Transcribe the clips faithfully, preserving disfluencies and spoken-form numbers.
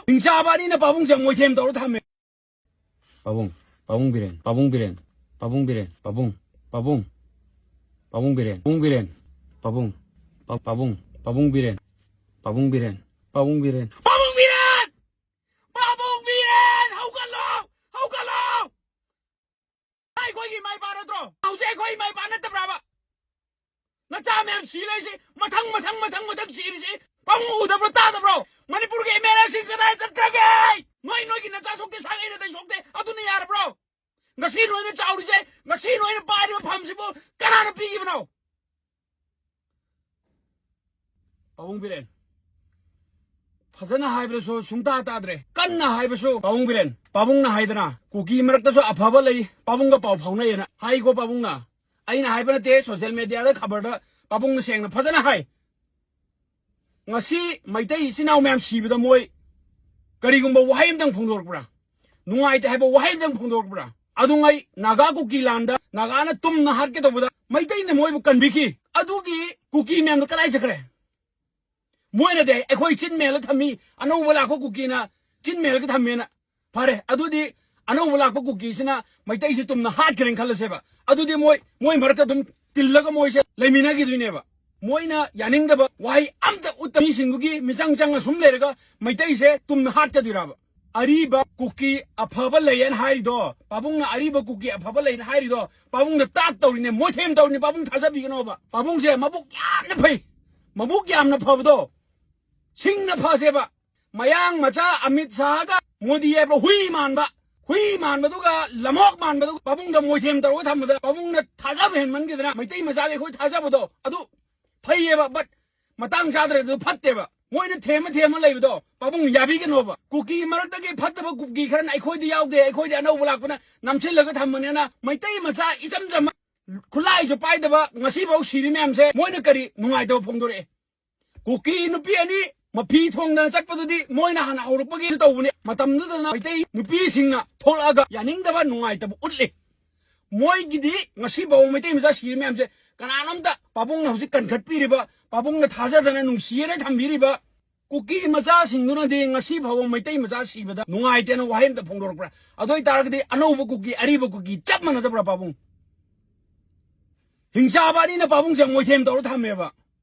ꯍꯤꯡꯆꯥꯕ ꯑꯅꯤꯅ ꯄꯥꯕꯨꯡꯁꯦ ꯃꯣꯏꯊꯦꯝ ꯇꯧꯔ ꯊꯝꯃꯦ꯫ ꯄꯥꯕꯨꯡ, ꯄꯥꯕꯨꯡ ꯕꯤꯔꯦꯟ, ꯄꯥꯕꯨꯡ ꯕꯤꯔꯦꯟ, ꯄꯥꯕꯨꯡ, ꯄꯥꯕꯨꯡ, ꯄꯥꯕꯨꯡ ꯕꯤꯔꯦꯟ, ꯄꯥꯕꯨꯡ ꯕꯤꯔꯦꯟ, ꯄꯥꯕꯨꯡ, ꯄꯥ-, ꯄꯥꯕꯨꯡ, ꯄꯥꯕꯨꯡ ꯕꯤꯔꯦꯟ, ꯄꯥꯕꯨꯡ ꯕꯤꯔꯦꯟ, ꯄꯥꯕꯨꯡ ꯕꯤꯔꯦꯟ, ꯄꯥꯕꯨꯡ ꯕꯤꯔꯦꯟ! ꯄꯥꯕꯨꯡ ꯕꯤꯔꯦꯟ! ꯍꯧꯒꯠꯂꯣ! ꯍꯧꯒꯠꯂꯣ! ꯑꯩꯈꯣꯏꯒꯤ ꯏꯃꯥ ꯏꯄꯥ ꯅꯠꯇ꯭ꯔꯣ? ꯍꯧꯖꯤꯛ ꯑꯩꯈꯣꯏ ꯏꯃꯥ ꯏꯄꯥ ꯅꯠꯇꯕ꯭ꯔꯕ? ꯅꯆꯥ ꯃꯌꯥꯝ ꯁꯤ ꯂꯩꯁꯤ, ꯃꯊꯪ, ꯃꯊꯪ, ꯃꯊꯪ, ꯃꯊꯪ ꯁꯤꯔꯤꯁꯤ ꯄꯥꯕꯨꯡ ꯎꯗꯕ꯭ꯔꯣ, ꯇꯥꯗꯕ꯭ꯔꯣ? ꯃꯅꯤꯄꯨꯔꯒꯤ ꯑꯦꯝ ꯑꯦꯜ ꯑꯦꯁꯤꯡ ꯀꯗꯥꯏ ꯆꯠꯈ꯭ꯔꯒꯦ? ꯅꯣꯏ, ꯅꯣꯏꯒꯤ ꯅꯆꯥ ꯁꯣꯛꯇꯦ, ꯁꯥꯒꯩ ꯅꯥꯇꯩ ꯁꯣꯛꯇꯦ, ꯑꯗꯨꯅ ꯌꯥꯔꯕ꯭ꯔꯣ? ꯉꯁꯤ ꯅꯣꯏꯅ ꯆꯥꯎꯔꯤꯁꯦ, ꯉꯁꯤ ꯅꯣꯏꯅ ꯄꯥꯏꯔꯤꯕ ꯐꯝꯁꯤꯕꯨ ꯀꯅꯥꯅ ꯄꯤꯈꯤꯕꯅꯣ? ꯄꯥꯕꯨꯡ ꯕꯤꯔꯦꯟ꯫ ꯐꯖꯅ ꯍꯥꯏꯕꯗꯁꯨ ꯁꯨꯡꯇꯥ ꯇꯥꯗ꯭ꯔꯦ꯫ ꯀꯟꯅ ꯍꯥꯏꯕꯁꯨ ꯄꯥꯕꯨꯡ ꯕꯤꯔꯦꯟ꯫ ꯄꯥꯕꯨꯡꯅ ꯍꯥꯏꯗꯅ ꯀꯨꯀꯤ ꯃꯔꯛꯇꯁꯨ ꯑꯐꯕ ꯂꯩ, ꯄꯥꯕꯨꯡꯒ ꯄꯥꯎ ꯐꯥꯎꯅꯩꯌꯦꯅ ꯍꯥꯏꯀꯣ ꯄꯥꯕꯨꯡꯅ꯫ ꯑꯩꯅ ꯍꯥꯏꯕ ꯅꯠꯇꯦ, ꯁꯣꯁꯤꯌꯦꯜ ꯃꯦꯗꯤꯌꯥꯗ ꯈꯕꯔꯗ ꯄꯥꯕꯨꯡꯅ ꯁꯦꯡꯅ ꯐꯖꯅ ꯍꯥꯏ꯫ ꯉꯁꯤ ꯃꯩꯇꯩ ꯏꯆꯤꯟ ꯏꯅꯥꯎ ꯃꯌꯥꯝ ꯁꯤꯕꯗ ꯃꯣꯏ ꯀꯔꯤꯒꯨꯝꯕ ꯋꯥꯍꯩ ꯑꯝꯇꯪ ꯐꯣꯡꯗꯣꯔꯛꯄ꯭ꯔꯥ? ꯅꯨꯡꯉꯥꯏꯇꯦ ꯍꯥꯏꯕ ꯋꯥꯍꯩ ꯑꯝꯇꯪ ꯐꯣꯡꯗꯣꯔꯛꯄ꯭ꯔꯥ? ꯑꯗꯨꯉꯩ ꯅꯥꯒꯥ ꯀꯨꯀꯤ ꯂꯥꯟꯗ ꯅꯥꯒꯥꯅ ꯇꯨꯝꯅ ꯍꯥꯠꯀꯦ ꯇꯧꯕꯗ ꯃꯩꯇꯩꯅ ꯃꯣꯏꯕꯨ ꯀꯟꯕꯤꯈꯤ꯫ ꯑꯗꯨꯒꯤ ꯀꯨꯀꯤ ꯃꯌꯥꯝꯗꯣ ꯀꯗꯥꯏ ꯆꯠꯈ꯭ꯔꯦ? ꯃꯣꯏꯅꯗꯤ ꯑꯩꯈꯣꯏ ꯆꯤꯟ ꯃꯦꯜꯂ ꯊꯝꯃꯤ, ꯑꯅꯧꯕ ꯂꯥꯛꯄ ꯀꯨꯀꯤꯅ ꯆꯤꯟ ꯃꯦꯜꯂꯒ ꯊꯝꯃꯦꯅ꯫ ꯐꯔꯦ, ꯑꯗꯨꯗꯤ ꯑꯅꯧꯕ ꯂꯥꯛꯄ ꯀꯨꯀꯤꯁꯤꯅ ꯃꯩꯇꯩꯁꯤ ꯇꯨꯝꯅ ꯍꯥꯠꯈ꯭ꯔꯦꯅ ꯈꯜꯂꯁꯦꯕ꯫ ꯑꯗꯨꯗꯤ ꯃꯣꯏ, ꯃꯣꯏ ꯃꯔꯛꯇ ꯑꯗꯨꯝ ꯇꯤꯜꯂꯒ ꯃꯣꯏꯁꯦ ꯂꯩꯃꯤꯟꯅꯈꯤꯗꯣꯏꯅꯦꯕ꯫ ꯃꯣꯏꯅ ꯌꯥꯅꯤꯡꯗꯕ ꯋꯥꯍꯩ ꯑꯝꯇ ꯎꯠꯇ ꯃꯤꯁꯤꯡꯗꯨꯒꯤ ꯃꯤꯆꯪ ꯆꯪꯉ ꯁꯨꯝ ꯂꯩꯔꯒ ꯃꯩꯇꯩꯁꯦ ꯇꯨꯝꯅ ꯍꯥꯠꯀꯗꯣꯏꯔꯕ? ꯑꯔꯤꯕ ꯀꯨꯀꯤ ꯑꯐꯕ ꯂꯩꯌꯦꯅ ꯍꯥꯏꯔꯤꯗꯣ, ꯄꯥꯕꯨꯡꯅ ꯑꯔꯤꯕ ꯀꯨꯀꯤ ꯑꯐꯕ ꯂꯩꯅ ꯍꯥꯏꯔꯤꯗꯣ, ꯄꯥꯕꯨꯡꯗ ꯇꯥꯠ ꯇꯧꯔꯤꯅꯦ, ꯃꯣꯏꯊꯦꯝ ꯇꯧꯔꯤꯅꯦ, ꯄꯥꯕꯨꯡ ꯊꯥꯖꯕꯤꯒꯅꯣꯕ꯫ ꯄꯥꯕꯨꯡꯁꯦ ꯃꯕꯨꯛ ꯌꯥꯝꯅ ꯐꯩ, ꯃꯕꯨꯛ ꯌꯥꯝꯅ ꯐꯕꯗꯣ ꯁꯤꯡꯅ ꯐꯁꯦꯕ꯫ ꯃꯌꯥꯡ ꯃꯆꯥ ꯑꯃꯤꯠ ꯁꯥꯍꯒ ꯃꯣꯗꯤ ꯍꯥꯏꯕ ꯍꯨꯏ ꯃꯥꯟꯕ, ꯍꯨꯏ ꯃꯥꯟꯕꯗꯨꯒ ꯂꯃꯣꯛ ꯃꯥꯟꯕꯗꯨꯒ ꯄꯥꯕꯨꯡꯗ ꯃꯣꯏꯊꯦꯝ ꯇꯧꯔꯒ ꯊꯝꯕꯗ ꯄꯥꯕꯨꯡꯅ ꯊꯥꯖꯕ ꯍꯦꯟꯃꯟꯈꯤꯗꯅ ꯃꯩꯇꯩ ꯃꯆꯥꯒꯤ ꯑꯩꯈꯣꯏ ꯊꯥꯖꯕꯗꯣ ꯑꯗꯨ ꯐꯩꯌꯦꯕ, but ꯃꯇꯥꯡ ꯆꯥꯗ꯭ꯔꯦ, ꯑꯗꯨ ꯐꯠꯇꯦꯕ꯫ ꯃꯣꯏꯅ ꯊꯦꯝꯃ ꯊꯦꯝꯃ ꯂꯩꯕꯗꯣ ꯄꯥꯕꯨꯡ ꯌꯥꯕꯤꯒꯅꯣꯕ꯫ ꯀꯨꯀꯤ ꯃꯔꯛꯇꯒꯤ ꯐꯠꯇꯕ ꯀꯨꯀꯤ ꯈꯔꯅ ꯑꯩꯈꯣꯏꯗꯤ ꯌꯥꯎꯗꯦ, ꯑꯩꯈꯣꯏꯗꯤ ꯑꯅꯧꯕ ꯂꯥꯛꯄꯅ ꯅꯝꯁꯤꯜꯂꯒ ꯊꯝꯕꯅꯤꯅ ꯃꯩꯇꯩ ꯃꯆꯥ ꯏꯆꯝ ꯆꯝꯕ ꯈꯨꯠꯂꯥꯏꯁꯨ ꯄꯥꯏꯗꯕ ꯉꯁꯤꯐꯥꯎ ꯁꯤꯔꯤ ꯃꯌꯥꯝꯁꯦ ꯃꯣꯏꯅ ꯀꯔꯤ ꯅꯨꯡꯉꯥꯏꯇꯕ ꯐꯣꯡꯗꯣꯔꯛꯑꯦ? ꯀꯨꯀꯤ ꯅꯨꯄꯤ ꯑꯅꯤ ꯃꯐꯤ ꯊꯣꯡꯗꯅ ꯆꯠꯄꯗꯨꯗꯤ ꯃꯣꯏꯅ ꯍꯥꯟꯅ ꯍꯧꯔꯛꯄꯒꯤ ꯇꯧꯕꯅꯦ꯫ ꯃꯇꯝꯗꯨꯗꯅ ꯃꯩꯇꯩ ꯅꯨꯄꯤꯁꯤꯡꯅ ꯊꯣꯛꯂꯛꯑꯒ ꯌꯥꯅꯤꯡꯗꯕ ꯅꯨꯡꯉꯥꯏꯇꯕ ꯎꯠꯂꯤ꯫ ꯃꯣꯏꯒꯤꯗꯤ ꯉꯁꯤꯐꯥꯎ ꯃꯩꯇꯩ ꯃꯆꯥ ꯁꯤꯔꯤ ꯃꯌꯥꯝꯁꯦ ꯀꯅꯥꯅꯣꯝꯇ ꯄꯥꯕꯨꯡꯅ ꯍꯧꯖꯤꯛ ꯀꯟꯈꯠꯄꯤꯔꯤꯕ, ꯄꯥꯕꯨꯡꯅ ꯊꯥꯖꯗꯅ ꯅꯨꯡꯁꯤꯌꯦꯅ ꯊꯝꯕꯤꯔꯤꯕ ꯀꯨꯀꯤ ꯃꯆꯥꯁꯤꯡꯗꯨꯅꯗꯤ ꯉꯁꯤ ꯐꯥꯎꯕ ꯃꯩꯇꯩ ꯃꯆꯥ ꯁꯤꯕꯗ ꯅꯨꯡꯉꯥꯏꯇꯦꯅ ꯋꯥꯍꯩ ꯑꯝꯇ ꯐꯣꯡꯗꯣꯔꯛꯄ꯭ꯔꯥ? ꯑꯗꯨ ꯑꯣꯏꯇꯥꯔꯒꯗꯤ ꯑꯅꯧꯕ ꯀꯨꯀꯤ, ꯑꯔꯤꯕ ꯀꯨꯀꯤ ꯆꯞ ꯃꯥꯟꯅꯗꯕ꯭ꯔꯥ, ꯄꯥꯕꯨꯡ? ꯍꯤꯡꯆꯥꯕ ꯑꯅꯤꯅ ꯄꯥꯕꯨꯡꯁꯦ ꯃꯣꯏꯊꯦꯝ ꯇꯧꯔ ꯊꯝꯃꯦꯕ꯫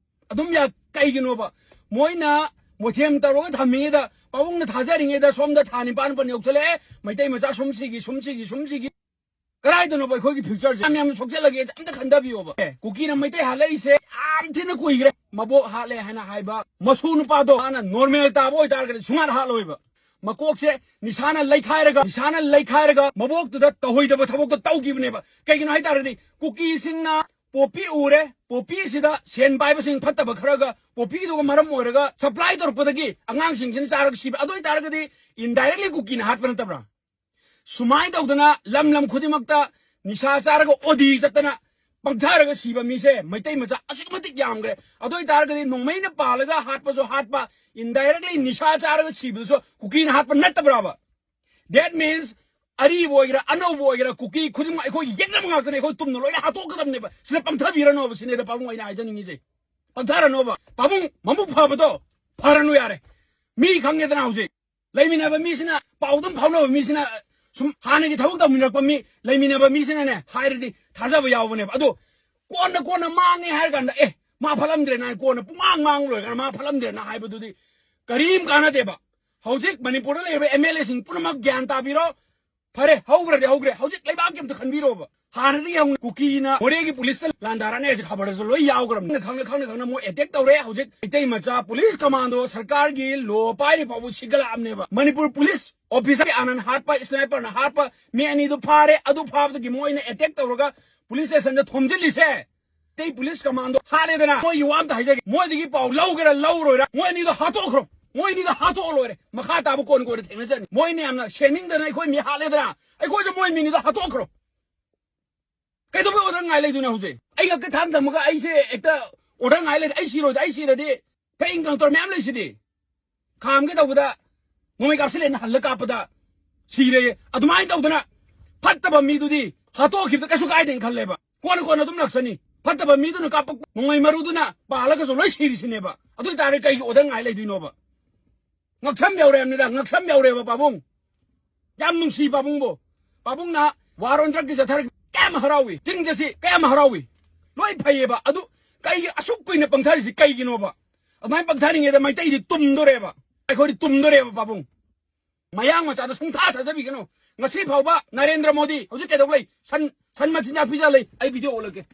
ꯑꯗꯨꯝ ꯌꯥ-, ꯀꯩꯒꯤꯅꯣꯕ? ꯃꯣꯏꯅ ꯃꯣꯏꯊꯦꯝ ꯇꯧꯔꯒ ꯊꯝꯃꯤꯉꯩꯗ, ꯄꯥꯕꯨꯡꯅ ꯊꯥꯖꯔꯤꯉꯩꯗ, ꯁꯣꯝꯗ ꯊꯥ ꯅꯤꯄꯥꯟ ꯃꯥꯄꯟ ꯌꯧꯁꯜꯂꯛꯑꯦ, ꯃꯩꯇꯩ ꯃꯆꯥ ꯁꯨꯝ ꯁꯤꯒꯤ, ꯁꯨꯝ ꯁꯤꯒꯤ, ꯁꯨꯝ ꯁꯤꯒꯤ꯫ ꯀꯗꯥꯏꯗꯅꯣꯕ ꯑꯩꯈꯣꯏꯒꯤ future ꯁꯦ? ꯌꯥꯝ ꯌꯥꯝꯅ ꯁꯣꯛꯆꯜꯂꯒꯦ, ꯑꯝꯇ ꯈꯟꯊꯕꯤꯌꯣꯕ꯫ ꯑꯦ, ꯀꯨꯀꯤꯅ ꯃꯩꯇꯩ ꯍꯥꯠꯂꯛꯏꯁꯦ ꯌꯥꯝ ꯊꯤꯅ ꯀꯨꯏꯈ꯭ꯔꯦ꯫ ꯃꯕꯣꯛ ꯍꯥꯠꯂꯦ ꯍꯥꯏꯅ ꯍꯥꯏꯕ ꯃꯁꯨ ꯅꯨꯄꯥꯗꯣ ꯃꯥꯅ normal ꯇꯥꯕ ꯑꯣꯏꯇꯥꯔꯒꯗꯤ ꯁꯨꯡꯍꯥꯠ ꯍꯥꯠꯂꯣꯏꯕ꯫ ꯃꯀꯣꯛꯁꯦ ꯅꯤꯁꯥꯅ ꯂꯩꯈꯥꯏꯔꯒ, ꯅꯤꯁꯥꯅ ꯂꯩꯈꯥꯏꯔꯒ ꯃꯕꯣꯛꯇꯨꯗ ꯇꯧꯍꯣꯏꯗꯕ ꯊꯕꯛꯇꯣ ꯇꯧꯈꯤꯕꯅꯦꯕ꯫ ꯀꯩꯒꯤꯅꯣ ꯍꯥꯏꯇꯥꯔꯗꯤ, ꯀꯨꯀꯤꯁꯤꯡꯅ ꯄꯣꯄꯤ ꯎꯔꯦ, ꯄꯣꯄꯤꯁꯤꯗ ꯁꯦꯟ ꯄꯥꯏꯕꯁꯤꯡ ꯐꯠꯇꯕ ꯈꯔꯒ ꯄꯣꯄꯤꯗꯨꯒ ꯃꯔꯝ ꯑꯣꯏꯔꯒ supply ꯇꯧꯔꯛꯄꯗꯒꯤ ꯑꯉꯥꯡꯁꯤꯡꯁꯤꯅ ꯆꯥꯔꯒ ꯁꯤꯕ꯫ ꯑꯗꯨ ꯑꯣꯏꯇꯥꯔꯒꯗꯤ indirectly ꯀꯨꯀꯤꯅ ꯍꯥꯠꯄ ꯅꯠꯇꯕ꯭ꯔꯥ? ꯁꯨꯃꯥꯏꯅ ꯇꯧꯗꯅ ꯂꯝ ꯂꯝ ꯈꯨꯗꯤꯡꯃꯛꯇ ꯅꯤꯁꯥ ꯆꯥꯔꯒ ꯑꯣꯗꯤ ꯆꯠꯇꯅ ꯄꯪꯊꯔꯒ ꯁꯤꯕ ꯃꯤꯁꯦ ꯃꯩꯇꯩ ꯃꯆꯥ ꯑꯁꯨꯛꯀꯤ ꯃꯇꯤꯛ ꯌꯥꯝꯈ꯭ꯔꯦ꯫ ꯑꯗꯨ ꯑꯣꯏꯇꯥꯔꯒꯗꯤ ꯅꯣꯡꯃꯩꯅ ꯄꯥꯜꯂꯒ ꯍꯥꯠꯄꯁꯨ ꯍꯥꯠꯄ, indirectly ꯅꯤꯁꯥ ꯆꯥꯔꯒ ꯁꯤꯕꯗꯨꯁꯨ ꯀꯨꯀꯤꯅ ꯍꯥꯠꯄ ꯅꯠꯇꯕ꯭ꯔꯥꯕ? That means ꯑꯔꯤꯕ ꯑꯣꯏꯒꯦꯔꯥ, ꯑꯅꯧꯕ ꯑꯣꯏꯒꯦꯔꯥ, ꯀꯨꯀꯤ ꯈꯨꯗꯤꯡꯃꯛ ꯑꯩꯈꯣꯏꯒꯤ ꯌꯦꯛꯅꯕ ꯉꯥꯛꯇꯅꯦ꯫ ꯑꯩꯈꯣꯏ ꯇꯨꯝꯅ ꯂꯣꯏꯅ ꯍꯥꯠꯇꯣꯛꯀꯗꯕꯅꯦꯕ꯫ ꯁꯤꯗ ꯄꯪꯊꯕꯤꯔꯅꯣꯕ ꯁꯤꯅꯦꯗ ꯄꯥꯕꯨꯡ ꯑꯩꯅ ꯍꯥꯏꯖꯅꯤꯡꯉꯤꯁꯦ꯫ ꯄꯪꯊꯔꯅꯣꯕ꯫ ꯄꯥꯕꯨꯡ ꯃꯕꯨꯛ ꯐꯕꯗꯣ ꯐꯔꯅꯨ ꯌꯥꯔꯦ꯫ ꯃꯤ ꯈꯪꯉꯦꯗꯅ ꯍꯧꯖꯤꯛ꯫ ꯂꯩꯃꯤꯟꯅꯕ ꯃꯤꯁꯤꯅ, ꯄꯥꯎ ꯑꯗꯨꯝ ꯐꯥꯎꯅꯕ ꯃꯤꯁꯤꯅ ꯁꯨꯝ ꯍꯥꯟꯅꯒꯤ ꯊꯕꯛ ꯇꯧꯃꯤꯟꯅꯔꯛꯄ ꯃꯤ, ꯂꯩꯃꯤꯟꯅꯕ ꯃꯤꯁꯤꯅꯅꯦ ꯍꯥꯏꯔꯗꯤ ꯊꯥꯖꯕ ꯌꯥꯎꯕꯅꯦꯕ꯫ ꯑꯗꯣ ꯀꯣꯟꯅ, ꯀꯣꯟꯅ ꯃꯥꯡꯉꯦ ꯍꯥꯏꯔ ꯀꯥꯟꯗ, "ꯑꯦ, ꯃꯥ ꯐꯠꯂꯝꯗ꯭ꯔꯦꯅ", ꯀꯣꯟꯅ ꯄꯨꯡꯃꯥꯡ ꯃꯥꯡ ꯂꯣꯏꯔꯀꯥꯟꯗ "ꯃꯥ ꯐꯠꯂꯝꯗ꯭ꯔꯦꯅ" ꯍꯥꯏꯕꯗꯨꯗꯤ ꯀꯔꯤꯝ ꯀꯥꯟꯅꯗꯦꯕ꯫ ꯍꯧꯖꯤꯛ ꯃꯅꯤꯄꯨꯔꯗ ꯂꯩꯔꯤꯕ MLA ꯁꯤꯡ ꯄꯨꯝꯅꯃꯛ ꯒ꯭ꯌꯥꯟ ꯇꯥꯕꯤꯔꯣ꯫ ꯐꯔꯦ, ꯍꯧꯈ꯭ꯔꯗꯤ ꯍꯧꯈ꯭ꯔꯦ꯫ ꯍꯧꯖꯤꯛ ꯂꯩꯕꯥꯛꯀꯤ ꯑꯝꯇ ꯈꯟꯕꯤꯔꯣꯕ꯫ ꯍꯥꯟꯅꯗꯒꯤ ꯍꯧꯅ ꯀꯨꯀꯤꯅ ꯃꯣꯔꯦꯒꯤ ꯄꯨꯂꯤꯁꯇ ꯂꯥꯟꯗꯥꯔꯛꯑꯅꯤ ꯍꯥꯏꯁꯦ ꯈꯕꯔꯗꯁꯨ ꯂꯣꯏ ꯌꯥꯎꯈ꯭ꯔꯕꯅꯤ꯫ ꯈꯪꯅ, ꯈꯪꯅ, ꯈꯪꯅ ꯃꯣꯏ attack ꯇꯧꯔꯦ꯫ ꯍꯧꯖꯤꯛ ꯃꯩꯇꯩ ꯃꯆꯥ ꯄꯨꯂꯤꯁ ꯀꯃꯥꯟꯗꯣ ꯁꯔꯀꯥꯔꯒꯤ law ꯄꯥꯏꯔꯤ ꯐꯥꯎꯕ ꯁꯤꯒꯠꯂꯛꯑꯕꯅꯦꯕ꯫ ꯃꯅꯤꯄꯨꯔ ꯄꯨꯂꯤꯁ officer ꯑꯥꯅꯟ ꯍꯥꯠꯄ, sniperꯅ ꯍꯥꯠꯄ, ꯃꯤ ꯑꯅꯤꯗꯨ ꯐꯥꯔꯦ꯫ ꯑꯗꯨ ꯐꯥꯕꯗꯒꯤ ꯃꯣꯏꯅ attack ꯇꯧꯔꯒ ꯄꯨꯂꯤꯁ ꯁ꯭ꯇꯦꯁꯟꯗ ꯊꯣꯝꯖꯤꯜꯂꯤꯁꯦ꯫ ꯃꯩꯇꯩ ꯄꯨꯂꯤꯁ ꯀꯃꯥꯟꯗꯣ ꯍꯥꯠꯂꯦꯗꯅ, ꯃꯣꯏꯒꯤ ꯋꯥ ꯑꯝꯇ ꯍꯥꯏꯖꯒꯦ, ꯃꯣꯏꯗꯒꯤ ꯄꯥꯎ ꯂꯧꯒꯦꯔꯥ ꯂꯧꯔꯣꯏꯔꯥ, ꯃꯣꯏ ꯑꯅꯤꯗꯣ ꯍꯥꯠꯇꯣꯛꯈ꯭ꯔꯣ, ꯃꯣꯏ ꯑꯅꯤꯗꯣ ꯍꯥꯠꯇꯣꯛꯑ ꯂꯣꯏꯔꯦ, ꯃꯈꯥ ꯇꯥꯕ ꯀꯣꯟ ꯀꯣꯟꯅ ꯊꯦꯡꯅꯖꯅꯤ꯫ ꯃꯣꯏꯅ ꯌꯥꯝꯅ ꯁꯦꯝꯅꯤꯡꯗꯅ ꯑꯩꯈꯣꯏ ꯃꯤ ꯍꯥꯠꯂꯦꯗꯅ, ꯑꯩꯈꯣꯏꯁꯨ ꯃꯣꯏ ꯃꯤꯅꯤꯗꯣ ꯍꯥꯠꯇꯣꯛꯈ꯭ꯔꯣ꯫ ꯀꯩꯗꯧꯕꯩ order ꯉꯥꯏ ꯂꯩꯗꯣꯏꯅꯣ ꯍꯧꯖꯤꯛ? ꯑꯩ ꯍꯦꯛꯇ ꯊꯥꯡ ꯊꯝꯃꯒ ꯑꯩꯁꯦ ꯍꯦꯛꯇ order ꯉꯥꯏ ꯂꯩ꯫ ꯑꯩ ꯁꯤꯔꯣꯏꯗ, ꯑꯩ ꯁꯤꯔꯗꯤ ꯐꯦꯡ ꯀꯩꯅꯣ ꯇꯧꯔ ꯃꯌꯥꯝ ꯂꯩꯁꯤꯗꯤ꯫ ꯈꯥꯝꯒꯦ ꯇꯧꯕꯗ ꯅꯣꯡꯃꯩ ꯀꯥꯞꯁꯤꯜꯂꯦꯅ ꯍꯜꯂ ꯀꯥꯞꯄꯗ ꯁꯤꯔꯦ꯫ ꯑꯗꯨꯃꯥꯏꯅ ꯇꯧꯗꯅ ꯐꯠꯇꯕ ꯃꯤꯗꯨꯗꯤ ꯍꯥꯠꯇꯣꯛꯈꯤꯕꯗ ꯀꯩꯁꯨ ꯀꯥꯏꯗꯦꯅ ꯈꯜꯂꯦꯕ꯫ ꯀꯣꯟꯅ ꯀꯣꯟꯅ ꯑꯗꯨꯝ ꯂꯥꯛꯆꯅꯤ꯫ ꯐꯠꯇꯕ ꯃꯤꯗꯨꯅ ꯀꯥꯞꯄ ꯅꯣꯡꯃꯩ ꯃꯔꯨꯗꯨꯅ ꯄꯥꯜꯂꯒꯁꯨ ꯂꯣꯏ ꯁꯤꯔꯤꯁꯤꯅꯦꯕ꯫ ꯑꯗꯨ ꯑꯣꯏꯇꯥꯔꯗꯤ ꯀꯩꯒꯤ ꯑꯣꯗꯔ ꯉꯥꯏ ꯂꯩꯗꯣꯏꯅꯣꯕ? ꯉꯛꯁꯝ ꯌꯧꯔꯦ ꯍꯥꯏꯕꯅꯤꯗ, ꯉꯛꯁꯝ ꯌꯧꯔꯦꯕ ꯄꯥꯕꯨꯡ꯫ ꯌꯥꯝ ꯅꯨꯡꯁꯤ ꯄꯥꯕꯨꯡꯕꯨ꯫ ꯄꯥꯕꯨꯡꯅ ꯋꯥꯔ ꯑꯣꯟ ꯗ꯭ꯔꯛꯀꯤ ꯆꯠꯊꯔꯒ ꯀꯌꯥꯝ ꯍꯔꯥꯎꯏ, ꯆꯤꯡꯗꯁꯤ ꯀꯌꯥꯝ ꯍꯔꯥꯎꯏ꯫ ꯂꯣꯏ ꯐꯩꯌꯦꯕ꯫ ꯑꯗꯨ ꯀꯩꯒꯤ ꯑꯁꯨꯛ ꯀꯨꯏꯅ ꯄꯪꯊꯔꯤꯁꯤ ꯀꯩꯒꯤꯅꯣꯕ? ꯑꯗꯨꯃꯥꯏꯅ ꯄꯪꯊꯔꯤꯉꯩꯗ ꯃꯩꯇꯩꯗꯤ ꯇꯨꯝꯗꯣꯔꯦꯕ, ꯑꯩꯈꯣꯏꯗꯤ ꯇꯨꯝꯗꯣꯔꯦꯕ ꯄꯥꯕꯨꯡ꯫ ꯃꯌꯥꯡ ꯃꯆꯥꯗ ꯁꯨꯡꯊꯥ ꯊꯥꯖꯕꯤꯒꯅꯨ꯫ ꯉꯁꯤ ꯐꯥꯎꯕ ꯅꯔꯦꯟꯗ꯭ꯔ ꯃꯣꯗꯤ ꯍꯧꯖꯤꯛ ꯀꯩꯗꯧ ꯂꯩ? ꯁꯟ, ꯁꯟ ꯃꯆꯤꯟꯖꯥꯛ ꯄꯤꯖ ꯂꯩ꯫ ꯑꯩ ꯚꯤꯗꯤꯑꯣ ꯎꯠꯂꯛꯀꯦ꯫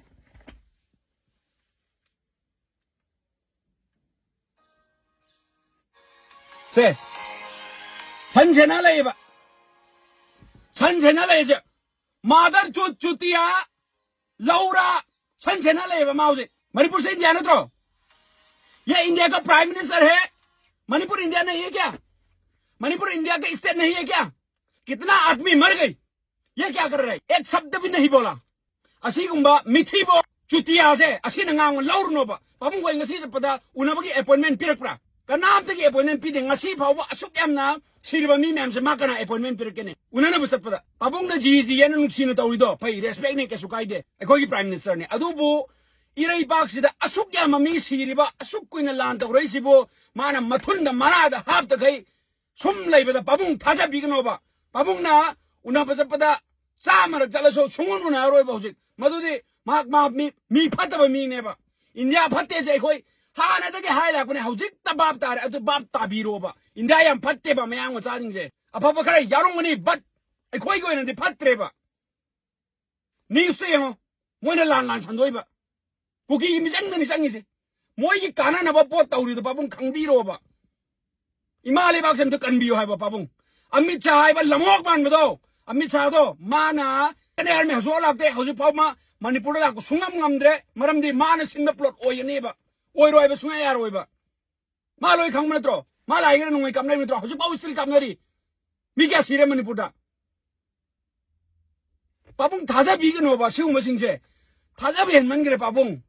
ꯁꯦ, ꯁꯟ ꯁꯦꯅ ꯂꯩꯌꯦꯕ꯫ ꯁꯟ ꯁꯦꯅ ꯂꯩꯌꯦꯁꯦ꯫ ꯃꯥꯗꯔ ꯆꯨꯠ ꯆꯨꯇꯤꯌꯥ ꯂꯧꯔꯥ ꯁꯟ ꯁꯦꯅ ꯂꯩꯌꯦꯕ ꯃꯥ ꯍꯧꯖꯤꯛ꯫ ꯃꯅꯤꯄꯨꯔꯁꯦ ꯏꯟꯗꯤꯌꯥ ꯅꯠꯇ꯭ꯔꯣ? ये इंडिया का प्राइम मिनिस्टर है? मणिपुर इंडिया नहीं है क्या? मणिपुर इंडिया का स्टेट नहीं है क्या? कितना आदमी मर गई? ये क्या कर रहा है? एक शब्द भी नहीं बोला। ꯑꯁꯤꯒꯨꯝꯕ ꯃꯤꯊꯤꯕꯣ ꯆꯨꯇꯤꯌꯥꯁꯦ ꯑꯁꯤꯅ ꯉꯥꯡꯕ ꯂꯧꯔꯨꯅꯣꯕ꯫ ꯄꯥꯕꯨꯡ ꯍꯣꯏ ꯉꯁꯤ ꯆꯠꯄꯗ ꯎꯅꯕꯒꯤ ꯑꯦꯄꯣꯏꯟꯃꯦꯟ ꯄꯤꯔꯛꯄ꯭ꯔꯥ? ꯀꯅꯥꯝꯇꯒꯤ ꯑꯦꯄꯣꯏꯟꯃꯦꯟ ꯄꯤꯗꯦ꯫ ꯉꯁꯤ ꯐꯥꯎꯕ ꯑꯁꯨꯛ ꯌꯥꯝꯅ ꯁꯤꯔꯕ ꯃꯤ ꯃꯌꯥꯝꯁꯦ ꯃꯥ ꯀꯅꯥ ꯑꯦꯄꯣꯏꯟꯃꯦꯟ ꯄꯤꯔꯛꯀꯦꯅꯦ ꯎꯅꯅꯕ ꯆꯠꯄꯗ? ꯄꯥꯕꯨꯡꯅ ꯖꯤ ꯖꯤ ꯍꯥꯏꯅ ꯅꯨꯡꯁꯤꯅ ꯇꯧꯔꯤꯗꯣ ꯐꯩ, ꯔꯦꯁꯄꯦꯛꯅꯦ, ꯀꯩꯁꯨ ꯀꯥꯏꯗꯦ, ꯑꯩꯈꯣꯏꯒꯤ ꯄ꯭ꯔꯥꯏꯝ ꯃꯤꯅꯤꯁꯇꯔꯅꯦ꯫ ꯑꯗꯨꯕꯨ ꯏꯔꯩꯄꯥꯛꯁꯤꯗ ꯑꯁꯨꯛ ꯌꯥꯝꯕ ꯃꯤ ꯁꯤꯔꯤꯕ, ꯑꯁꯨꯛ ꯀꯨꯏꯅ ꯂꯥꯟ ꯇꯧꯔꯛꯏꯁꯤꯕꯨ ꯃꯥꯅ ꯃꯊꯨꯟꯗ ꯃꯔꯥꯗ ꯍꯥꯞꯇꯈꯩ ꯁꯨꯝ ꯂꯩꯕꯗ ꯄꯥꯕꯨꯡ ꯊꯥꯖꯕꯤꯒꯅꯣꯕ꯫ ꯄꯥꯕꯨꯡꯅ ꯎꯅꯕ ꯆꯠꯄꯗ ꯆꯥꯝꯃꯔꯛ ꯆꯠꯂꯁꯨ ꯁꯨꯡꯎꯟ ꯎꯅꯔꯣꯏꯕ ꯍꯧꯖꯤꯛ꯫ ꯃꯗꯨꯗꯤ ꯃꯍꯥꯛ ꯃꯥ ꯃꯤ, ꯃꯤ ꯐꯠꯇꯕ ꯃꯤꯅꯦꯕ꯫ ꯏꯟꯗꯤꯌꯥ ꯐꯠꯇꯦꯁꯦ ꯑꯩꯈꯣꯏ ꯍꯥꯟꯅꯗꯒꯤ ꯍꯥꯏ ꯂꯥꯛꯄꯅꯦ, ꯍꯧꯖꯤꯛꯇ ꯚꯥꯞ ꯇꯥꯔꯦ꯫ ꯑꯗꯨ ꯚꯥꯞ ꯇꯥꯕꯤꯔꯣꯕ꯫ ꯏꯟꯗꯤꯌꯥ ꯌꯥꯝ ꯐꯠꯇꯦꯕ ꯃꯌꯥꯡ ꯃꯆꯥꯁꯤꯡꯁꯦ꯫ ꯑꯐꯕ ꯈꯔ ꯌꯥꯎꯔꯝꯒꯅꯤ, but ꯑꯩꯈꯣꯏꯒꯤ ꯑꯣꯏꯅꯗꯤ ꯐꯠꯇ꯭ꯔꯦꯕ꯫ ꯅ꯭ꯌꯨꯁꯇ ꯌꯦꯡꯉꯣ, ꯃꯣꯏꯅ ꯂꯥꯟ ꯂꯥꯟ ꯁꯟꯗꯣꯛꯏꯕ꯫ ꯀꯨꯀꯤꯒꯤ ꯃꯤꯆꯪꯗꯅꯤ ꯆꯪꯉꯤꯁꯦ꯫ ꯃꯣꯏꯒꯤ ꯀꯥꯟꯅꯅꯕ ꯄꯣꯠ ꯇꯧꯔꯤꯗꯣ ꯄꯥꯕꯨꯡ ꯈꯪꯕꯤꯔꯣꯕ꯫ ꯏꯃꯥ ꯂꯩꯕꯥꯛꯁꯦ ꯑꯝꯇ ꯀꯟꯕꯤꯌꯨ ꯍꯥꯏꯕ ꯄꯥꯕꯨꯡ꯫ ꯑꯃꯤꯠ ꯁꯥꯍ ꯍꯥꯏꯕ ꯂꯝꯑꯣꯛ ꯃꯥꯟꯕꯗꯣ, ꯑꯃꯤꯠ ꯁꯥꯍꯗꯣ ꯃꯥꯅ ꯑꯥꯔꯃꯤ ꯍꯧꯖꯤꯛꯐꯥꯎ ꯂꯥꯛꯇꯦ, ꯍꯧꯖꯤꯛꯐꯥꯎ ꯃꯥ ꯃꯅꯤꯄꯨꯔꯗ ꯂꯥꯛꯄ ꯁꯨꯡꯉꯝ ꯉꯝꯗ꯭ꯔꯦ꯫ ꯃꯔꯝꯗꯤ ꯃꯥꯅ ꯁꯤꯟꯕ ꯄ꯭ꯂꯣꯠ ꯑꯣꯏꯒꯅꯦꯕ, ꯑꯣꯏꯔꯣꯏ ꯍꯥꯏꯕ ꯁꯨꯡꯌꯥ ꯌꯥꯔꯣꯏꯕ꯫ ꯃꯥ ꯂꯣꯏ ꯈꯪꯕ ꯅꯠꯇ꯭ꯔꯣ? ꯃꯥ ꯂꯥꯛꯏꯒꯅ ꯅꯣꯡꯃꯩ ꯀꯥꯞꯅꯔꯤꯕ ꯅꯠꯇ꯭ꯔꯣ? ꯍꯧꯖꯤꯛꯐꯥꯎ ꯁ꯭ꯇꯤꯜ ꯀꯥꯞꯅꯔꯤ꯫ ꯃꯤ ꯀꯌꯥ ꯁꯤꯔꯦ ꯃꯅꯤꯄꯨꯔꯗ? ꯄꯥꯕꯨꯡ ꯊꯥꯖꯕꯤꯒꯅꯣꯕ ꯁꯤꯒꯨꯝꯕꯁꯤꯡꯁꯦ꯫ ꯊꯥꯖꯕ ꯍꯦꯟꯃꯟꯈ꯭ꯔꯦ ꯄꯥꯕꯨꯡ꯫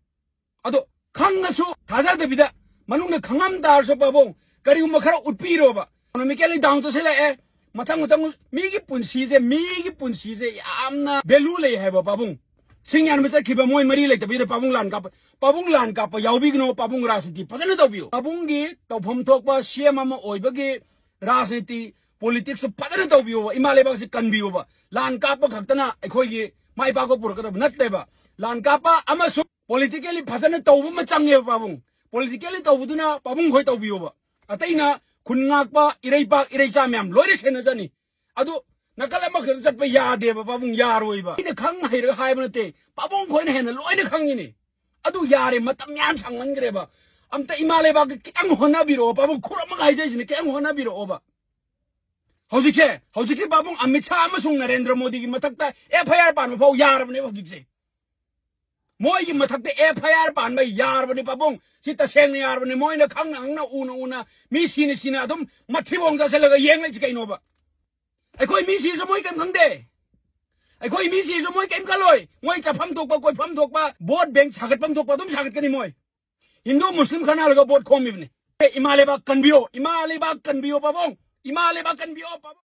ꯑꯗꯣ ꯈꯪꯉꯁꯨ ꯊꯥꯖꯗꯕꯤꯗ ꯃꯅꯨꯡꯗ ꯈꯪꯉꯝ ꯇꯥꯔꯁꯨ ꯄꯥꯕꯨꯡ ꯀꯔꯤꯒꯨꯝꯕ ꯈꯔ ꯎꯠꯄꯤꯔꯣꯕ꯫ Economically down ꯆꯠꯁꯤꯜꯂꯛꯑꯦ꯫ ꯃꯊꯪ ꯃꯊꯪ ꯃꯤꯒꯤ ꯄꯨꯟꯁꯤꯁꯦ, ꯃꯤꯒꯤ ꯄꯨꯟꯁꯤꯁꯦ ꯌꯥꯝꯅ ꯚꯦꯂꯨ ꯂꯩ ꯍꯥꯏꯕ ꯄꯥꯕꯨꯡ꯫ ꯁꯤꯡ ꯌꯥꯟꯕ ꯆꯠꯈꯤꯕ ꯃꯣꯏ ꯃꯔꯤ ꯂꯩꯇꯕꯤꯗ ꯄꯥꯕꯨꯡ ꯂꯥꯟ ꯀꯥꯞꯄ, ꯄꯥꯕꯨꯡ ꯂꯥꯟ ꯀꯥꯞꯄ ꯌꯥꯎꯕꯤꯒꯅꯣ, ꯄꯥꯕꯨꯡ ꯔꯥꯖꯅꯤꯇꯤ ꯐꯖꯅ ꯇꯧꯕꯤꯌꯨ꯫ ꯄꯥꯕꯨꯡꯒꯤ ꯇꯧꯐꯝ ꯊꯣꯛꯄ ꯁꯤ ꯑꯦꯝ ꯑꯃ ꯑꯣꯏꯕꯒꯤ ꯔꯥꯖꯅꯤꯇꯤ, ꯄꯣꯂꯤꯇꯤꯛꯁꯁꯨ ꯐꯖꯅ ꯇꯧꯕꯤꯌꯣꯕ, ꯏꯃꯥ ꯂꯩꯕꯥꯛꯁꯤ ꯀꯟꯕꯤꯌꯣꯕ꯫ ꯂꯥꯟ ꯀꯥꯞꯄ ꯈꯛꯇꯅ ꯑꯩꯈꯣꯏꯒꯤ ꯃꯥꯏ ꯄꯥꯛꯄ ꯄꯨꯔꯛꯀꯗꯕ ꯅꯠꯇꯦꯕ꯫ ꯂꯥꯟ ꯀꯥꯞꯄ ꯑꯃꯁꯨꯡ ꯄꯣꯂꯤꯇꯤꯀꯦꯜꯂꯤ ꯐꯖꯅ ꯇꯧꯕ ꯑꯃ ꯆꯪꯉꯦꯕ ꯄꯥꯕꯨꯡ꯫ ꯄꯣꯂꯤꯇꯤꯀꯦꯜꯂꯤ ꯇꯧꯕꯗꯨꯅ ꯄꯥꯕꯨꯡ ꯈꯣꯏ ꯇꯧꯕꯤꯌꯣꯕ꯫ ꯑꯇꯩꯅ ꯈꯨꯟ ꯉꯥꯛꯄ, ꯏꯔꯩꯄꯥꯛ ꯏꯔꯩꯆꯥ ꯃꯌꯥꯝ ꯂꯣꯏꯅ ꯁꯦꯟꯅꯖꯅꯤ꯫ ꯑꯗꯨ ꯅꯥꯀꯜ ꯑꯃꯈꯛꯇ ꯆꯠꯄ ꯌꯥꯗꯦꯕ ꯄꯥꯕꯨꯡ, ꯌꯥꯔꯣꯏꯕ꯫ ꯑꯩꯅ ꯈꯪ ꯍꯩꯔꯒ ꯍꯥꯏꯕ ꯅꯠꯇꯦ, ꯄꯥꯕꯨꯡ ꯈꯣꯏꯅ ꯍꯦꯟꯅ ꯂꯣꯏꯅ ꯈꯪꯉꯤꯅꯦ꯫ ꯑꯗꯨ ꯌꯥꯔꯦ, ꯃꯇꯝ ꯌꯥꯝ ꯁꯥꯡꯃꯟꯈ꯭ꯔꯦꯕ꯫ ꯑꯝꯇ ꯏꯃꯥ ꯂꯩꯕꯥꯛꯀꯤ ꯈꯤꯇꯪ ꯍꯣꯠꯅꯕꯤꯔꯛꯑꯣ ꯄꯥꯕꯨꯡ, ꯈꯨꯔꯝꯃꯒ ꯍꯥꯏꯖꯩꯁꯤꯅꯦ, ꯈꯤꯇꯪ ꯍꯣꯠꯅꯕꯤꯔꯛꯑꯣꯕ꯫ ꯍꯧꯖꯤꯛꯁꯦ, ꯍꯧꯖꯤꯛꯀꯤ ꯄꯥꯕꯨꯡ ꯑꯃꯤꯠ ꯁꯥ ꯑꯃꯁꯨꯡ ꯅꯔꯦꯟꯗ꯭ꯔ ꯃꯣꯗꯤꯒꯤ ꯃꯊꯛꯇ ꯑꯦꯐ ꯑꯥꯏ ꯑꯥꯔ ꯄꯥꯟꯕ ꯐꯥꯎ ꯌꯥꯔꯕꯅꯦꯕ ꯍꯧꯖꯤꯛꯁꯦ꯫ ꯃꯣꯏꯒꯤ ꯃꯊꯛꯇ ꯑꯦꯐ ꯑꯥꯏ ꯑꯥꯔ ꯄꯥꯟꯕ ꯌꯥꯔꯕꯅꯤ ꯄꯥꯕꯨꯡ꯫ ꯁꯤ ꯇꯁꯦꯡꯅ ꯌꯥꯔꯕꯅꯤ꯫ ꯃꯣꯏꯅ ꯈꯪꯅ ꯈꯪꯅ, ꯎꯅ ꯎꯅ, ꯃꯤ ꯁꯤꯅ ꯁꯤꯅ ꯑꯗꯨꯝ ꯃꯊꯤꯕꯣꯡ ꯆꯥꯁꯤꯜꯂꯒ ꯌꯦꯡ ꯂꯩꯁꯤ ꯀꯩꯅꯣꯕ? ꯑꯩꯈꯣꯏ ꯃꯤ ꯁꯤꯔꯁꯨ ꯃꯣꯏ ꯀꯩꯝ ꯈꯪꯗꯦ꯫ ꯑꯩꯈꯣꯏ ꯃꯤ ꯁꯤꯔꯁꯨ ꯃꯣꯏ ꯀꯩꯝ ꯈꯜꯂꯣꯏ꯫ ꯃꯣꯏ ꯆꯥꯐꯝ ꯊꯣꯛꯄ, ꯀꯣꯏꯐꯝ ꯊꯣꯛꯄ, ꯚꯣꯠ ꯕꯦꯡꯛ ꯁꯥꯒꯠꯐꯝ ꯊꯣꯛꯄ ꯑꯗꯨꯝ ꯁꯥꯒꯠꯀꯅꯤ ꯃꯣꯏ꯫ ꯍꯤꯟꯗꯨ ꯃꯨꯁꯂꯤꯝ ꯈꯟꯅꯍꯜꯂꯒ ꯚꯣꯠ ꯈꯣꯝꯃꯤꯕꯅꯤ꯫ ꯑꯦ, ꯏꯃꯥ ꯂꯩꯕꯥꯛ ꯀꯟꯕꯤꯌꯣ, ꯏꯃꯥ ꯂꯩꯕꯥꯛ ꯀꯟꯕꯤꯌꯣ ꯄꯥꯕꯨꯡ, ꯏꯃꯥ ꯂꯩꯕꯥꯛ ꯀꯟꯕꯤꯌꯣ ꯄꯥꯕꯨꯡ꯫